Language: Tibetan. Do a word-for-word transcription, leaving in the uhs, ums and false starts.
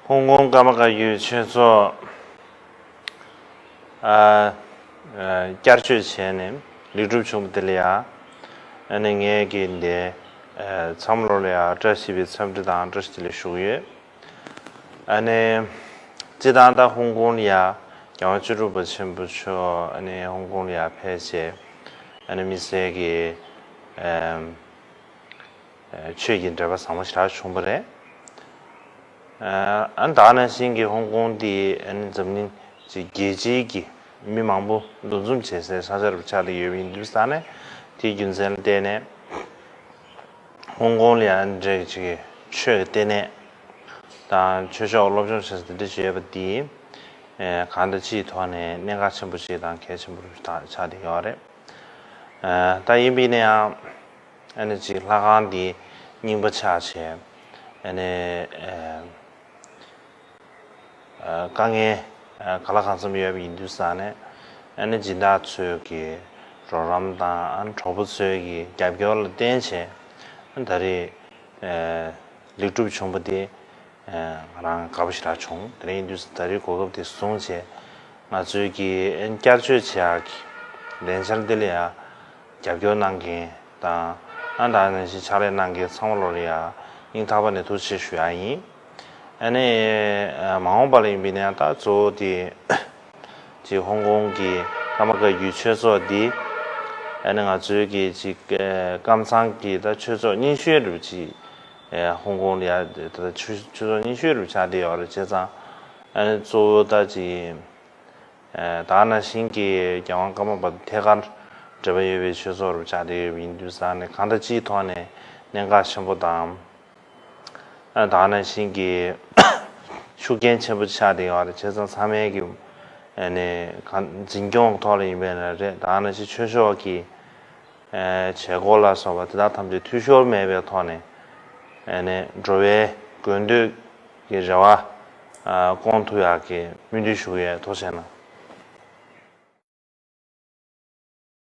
ཧོང་ཀོང་ཀརྨ་བཀའ་བརྒྱུད་ཆོས་ཚོགས་ཨ་ཨ་བསྐྱར་བཅོས་བྱས་ནས་ལེགས་གྲུབ་བྱུང་བ་དེ་ལ་ཡང་ཨ་ནི་ངས་ཀྱི་འདི་ཨ་ཚང་མ་ལོ་ལ་ཡང་བཀྲ་ཤིས་པའི་འཚམས་འདྲི་དང་བཀྲ་ཤིས་བདེ་ལེགས་ཞུ་གི་ཡོད། ཨ་ནི་སྤྱིར་བཏང་ད་ཧོང་ཀོང་ལ་ཡང་རྒྱལ་དབང་ལྕགས་རི་རིན་པོ་ཆེན་པོ་མཆོག་ཨ་ནི་ཧོང་ཀོང་ལ་ཡང་ཕེབས་བྱས་ཨ་ནི་དམིགས་བསལ་གྱི་ཨ་ཆོས་ཀྱི་འབྲེལ་བ་བཟང་པོ་ཞེ་དྲག་བྱུང་བ་རེད། ཨ་ད་ག་ནང་བཞིན་གྱི་ཧོང་ཀོང་འདི་ཨ་ནི་འཛམ་གླིང་གི་རྒྱལ་སྤྱིའི་གི་མི་མང་པོ་འདུ་འཛོམས་བྱེད་སའི་ས་ཆ་རུ་ཆགས་བསྡད་ཡོད་པ་ཡིན་དུས་ཙང་ནས་དེའི་རྒྱུ་མཚན་ལ་བརྟེན་ནས་ཧོང་ཀོང་ལ་ཡང་འདྲ་ཅིག་གི་ཆོས་ཀྱི་ལྟེ་གནས་དང་ཆོས་ཕྱོགས་སློབ་སྦྱོང་བྱེད་ས་དེ་འདྲ་ཅིག་ཡོད་པ་འདི་ཨ་གང་ལྟར་སྤྱིའི་ཐོག་ནས་གནད་འགག་ཆེན་པོ་ཞིག་དང་གལ་ཆེན་པོ་ཆགས་བསྡད་ཡོད་རེད། ཨ་ད་ཡིན་པ་ཡིན་ན་ཡང་། ཨ་ནི་ཅིག་ལྷ་ཁང་འདི་རྙིང་པ་ཆགས་བྱས་ཨ་ནི་ཨ་ཨ་དཀའ་ངལ་ཨ་ག་ལ་གང་འཚམ་ཡོད་པ་ཡིན་དུས་ཙང་ནས་ཨ་ནི་སྦྱིན་བདག་ཚོའི་གི་རོགས་རམ་དང་ཨ་ནི་གྲོགས་པོ་ཚོའི་གི་རྒྱབ་སྐྱོར་ལ་བརྟེན་བྱས་ཨ་ནི་ད་རེས་ཨ་ལེགས་གྲུབ་བྱུང་བ་དེ། ང་རང་དགའ་པོ་ཞེ་དྲག་བྱུང་། དེ་རིང་དུས་སུ་ད་རེས་གོ་སྐབས་དེ་བཟུང་བྱས་ང་ཚོའི་གི་བསྐྱར་བཅོས་བྱེད་ཡག་གི་ལས་འཆར་འདི་ལ་ཡང་རྒྱབ་སྐྱོར་གནང་མཁན་དང་ཨ་ད་ནང་བཞིན་ཕྱག་ལས་གནང་མཁན་ཚང་མ་ལོ་ལ་ཡང་སྙིང་ཐག་པ་ནས་ཐུགས་རྗེ་ཆེ་ཞུ་ཡག་ཡིན། ཨ་ནི་མ་འོངས་པ་ལ་ཡིན་པ་ཡིན་ན་ཡང་ད་གཙོ་བོ་དེ་ཅིག་ཧོང་ཀོང་གི་ཀརྨ་བཀའ་བརྒྱུད་ཆོས་ཚོགས་འདི་ཨ་ནི་ང་ཚོའི་གི་ཅིག་ཀམ་ཚང་གི་ད་ཆོས་ཚོགས་རྙིང་ཤོས་རུ་ཅིག་ཧོང་ཀོང་ལ་ཡ་ད་ཆོས་ཆོས་ཚོགས་རྙིང་ཤོས་རུ་ཆགས་བསྡད་ཡོད་རེད། བྱས་ཙང་ཨ་ནི་གཙོ་བོ་ད་ཅིག་ད་ག་ནང་བཞིན་གྱི་རྒྱལ་དབང་ཀརྨ་པ་ཐད་ཀར་འབྲེལ་བ་ཡོད་པའི་ཆོས་ཚོགས་རུ་ཆགས་བསྡད་ཡོད་པ་ཡིན་དུས་ཙང་ནས་གང་ལྟར་སྤྱིའི་ཐོག་ནས་གནད་འགག་ཆེན་པོ་དང་ཨ་ད་ག་ནང་བཞིན་གྱི་ཤུགས་རྐྱེན་ཆེན་པོ་ཆགས་བསྡད་ཡོད་རེད། བྱས་ཙང་ཚང་མས་ཀྱི་ཨ་ནི་གང་འཛིན་སྐྱོང་ཐོག་ལ་ཡིན་པས་ན་རེད། ད་ག་ནང་བཞིན་ཆོས་ཕྱོགས་ཀྱི་བྱེད་སྒོ་ལ་སོགས་པ་དེ་དག་ཐམས་ཅད་འཐུས་ཤོར་མེད་པའི་ཐོག་ནས་ཨ་ནི་འགྲོ་བའི་དགོས་འདོད་ཀྱི་རེ་བ་སྐོང་ཐུབ་ཡག་གི་སྨོན་འདུན་ཞུ་གི་ཡོད། ཐུགས་རྗེ་གནང་།